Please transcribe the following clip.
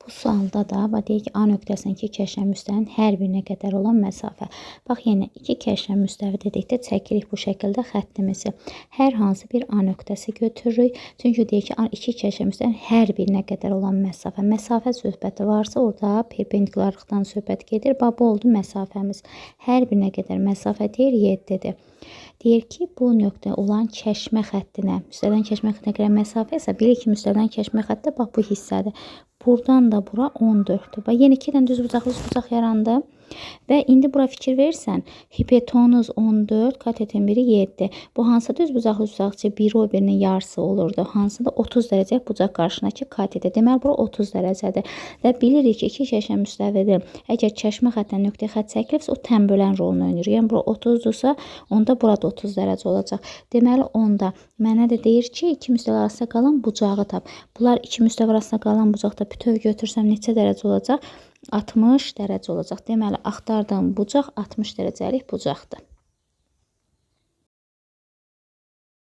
Bu sualda da bax, deyir ki, A nöqtəsinin iki kəşən müstəvinin hər birinə qədər olan məsafə. Bax, yenə iki kəşən müstəvi dedikdə çəkirik bu şəkildə xəttimizi. Hər hansı bir A nöqtəsi götürürük. Çünki deyir ki, iki kəşən müstəvinin hər birinə qədər olan məsafə. Məsafə söhbəti varsa, orada perpendikularlıqdan söhbət gedir. Bax, bu oldu məsafəmiz. Hər birinə qədər məsafə deyir 7-dir. Deyir ki, bu nöqtə olan kəşmə xəttinə, müstəvidən kəşmə xəttinə qədər məsafə isə bilir ki, müstəvidən kəşmə xətti bax bu hissədir. Buradan da bura 14-dür. Bax, yenə iki dənə düzbucaqlı bucaq yarandı. Və indi bura fikir verirsən, hipotenuz 14, katetin biri 7. Bu hansı düzbucaqlı bucaqçı biri o birinin yarısı olurdu. Hansı da 30 dərəcə bucaq qarşısındakı katetə. Deməli, bura 30 dərəcədir. Və bilirik ki, iki kəşən müstəvidir. Əgər kəşmə xəttinə nöqtəyə xətt çəkilibsə, o tənbölən rolunu oynayır. Yəni, bura 30-dursa, onda burada 30 dərəcə olacaq. Deməli, onda mənə də deyir ki, iki müstəvi arasında qalan bucağı tap. Bunlar iki müstəvi arasında qalan bucaqda bütöv götürsəm neçə dərəcə olacaq? 60 dərəcə olacaq. Deməli, axtardığım bucaq 60 dərəcəlik bucaqdır.